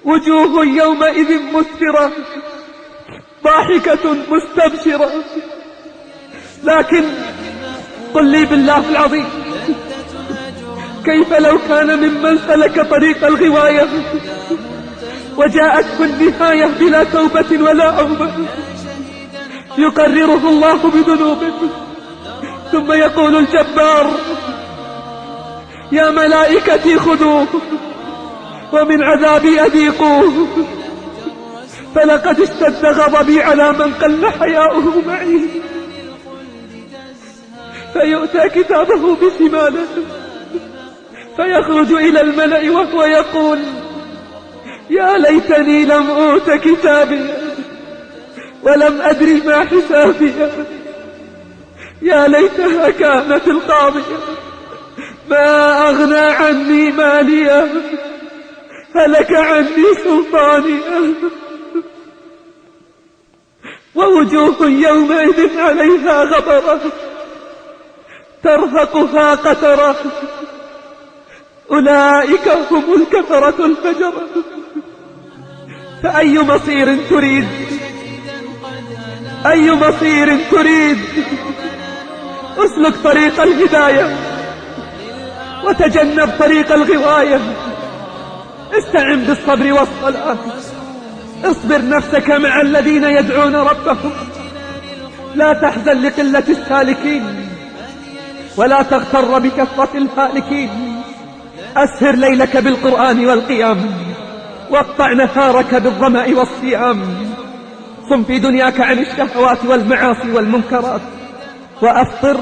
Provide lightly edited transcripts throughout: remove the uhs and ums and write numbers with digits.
وجوه يومئذ مسفرة ضاحكة مستبشرة. لكن قل لي بالله العظيم، كيف لو كان ممن سلك طريق الغواية وجاءته النهاية بلا توبة ولا أوبة، يقرره الله بذنوبه، ثم يقول الجبار: يا ملائكتي خذوه ومن عذابي أذيقوه، فلقد اشتد غضبي على من قل حياؤه معي. فيؤتى كتابه بشماله فيخرج إلى الملأ وهو يقول: يا ليتني لم أوت كتابي ولم أدري ما حسابي، يا ليتها كانت القاضية، ما أغنى عني مالية، هلك عني سلطانية. ووجوه يومئذ عليها غبرة ترهقها قترة، أولئك هم الكفرة الفجرة. فأي مصير تريد؟ أي مصير تريد؟ اسلك طريق الهداية وتجنب طريق الغواية. استعن بالصبر والصلاة. اصبر نفسك مع الذين يدعون ربهم. لا تحزن لقلة السالكين ولا تغتر بكثرة الهالكين. أسهر ليلك بالقرآن والقيام، واقطع نهارك بالظمأ والصيام. صم في دنياك عن الشهوات والمعاصي والمنكرات، وأفطر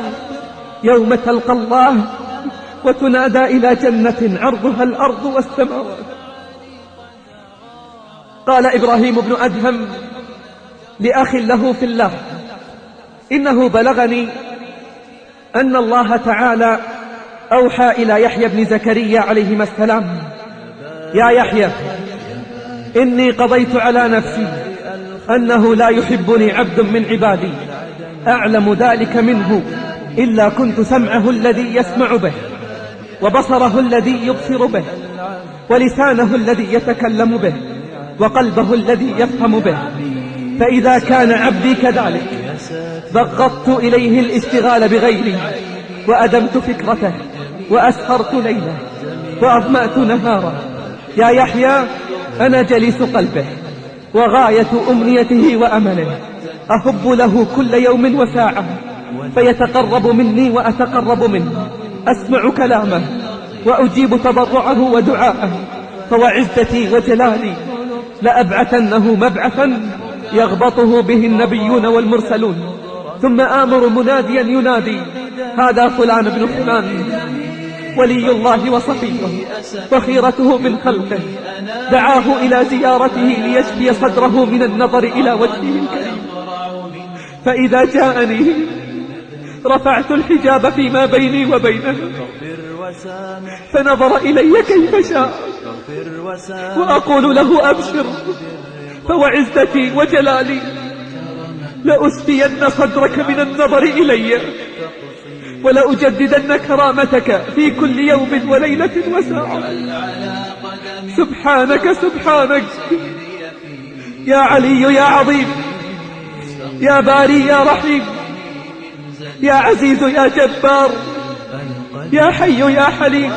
يوم تلقى الله وتنادى إلى جنة عرضها الأرض والسماوات. قال إبراهيم بن أدهم لأخ له في الله: إنه بلغني أن الله تعالى أوحى إلى يحيى بن زكريا عليهما السلام: يا يحيى، إني قضيت على نفسي أنه لا يحبني عبد من عبادي أعلم ذلك منه إلا كنت سمعه الذي يسمع به، وبصره الذي يبصر به، ولسانه الذي يتكلم به، وقلبه الذي يفهم به. فإذا كان عبدي كذلك بغضت إليه الاشتغال بغيري، وأدمت فكرته، وأسهرت ليله، وأظمأت نهاره. يا يحيى، أنا جليس قلبه وغاية أمنيته وأمله، أهب له كل يوم وساعة فيتقرب مني وأتقرب منه، أسمع كلامه وأجيب تضرعه ودعاءه، فوعزتي وجلالي لأبعثنه مبعثا يغبطه به النبيون والمرسلون. ثم آمر مناديا ينادي: هذا فلان ابن فلان، ولي الله وصفيه وخيرته من خلقه، دعاه إلى زيارته ليشفي صدره من النظر إلى وجهه الكريم. فإذا جاءني رفعت الحجاب فيما بيني وبينه، فنظر إلي كيف شاء، وأقول له: أبشر، فوعزتي وجلالي لأشفين صدرك من النظر إلي، ولأجددن كرامتك في كل يوم وليلة وساعة. سبحانك سبحانك يا علي يا عظيم، يا باري يا رحيم، يا عزيز يا جبار، يا حي يا حليم.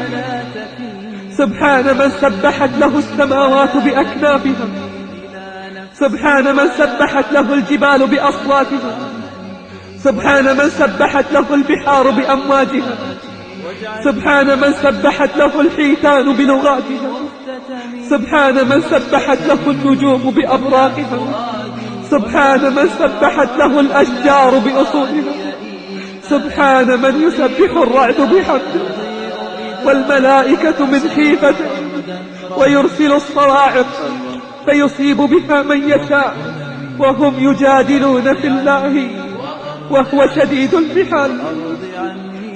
سبحان من سبحت له السماوات بأكنافها، سبحان من سبحت له الجبال بأصواتها، سبحان من سبحت له البحار بأمواجها، سبحان من سبحت له الحيتان بلغاتها، سبحان من سبحت له النجوم بأبراقها، سبحان من سبحت له الأشجار بأصولها، سبحان من يسبح الرعد بحمده والملائكة من خيفته، ويرسل الصواعق فيصيب بها من يشاء وهم يجادلون في الله وهو شديد المحال.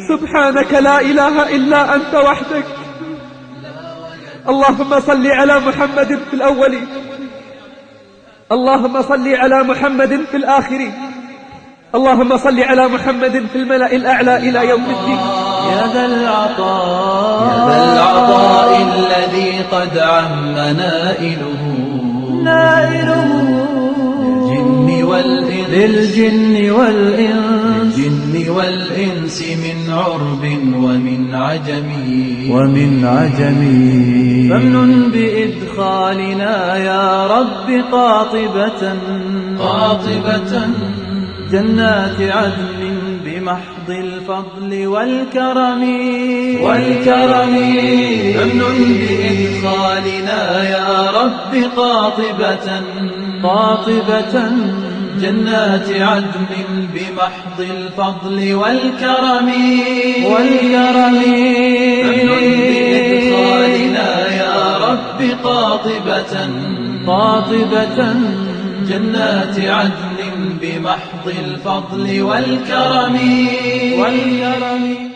سبحانك لا إله إلا أنت وحدك. اللهم صل على محمد في الأولين، اللهم صل على محمد في الآخرين، اللهم صل على محمد في الملأ الأعلى إلى يوم الدين. يا ذا العطاء، يا ذا العطاء الذي قد عم نائله، نائله للجن والإنس، للجن والإنس، للجن والإنس من عرب ومن عجم، ومن عجم. فامنن بإدخالنا يا رب قاطبة، قاطبة جنات عدن بمحض الفضل والكرم، والكرم. فامنن بإدخالنا يا رب قاطبة، قاطبة جنات عدن بمحض الفضل والكرم، والكرم. فامنن بإدخالنا يا رب قاطبة، قاطبة جنات عدن بمحض الفضل والكرم، والكرم.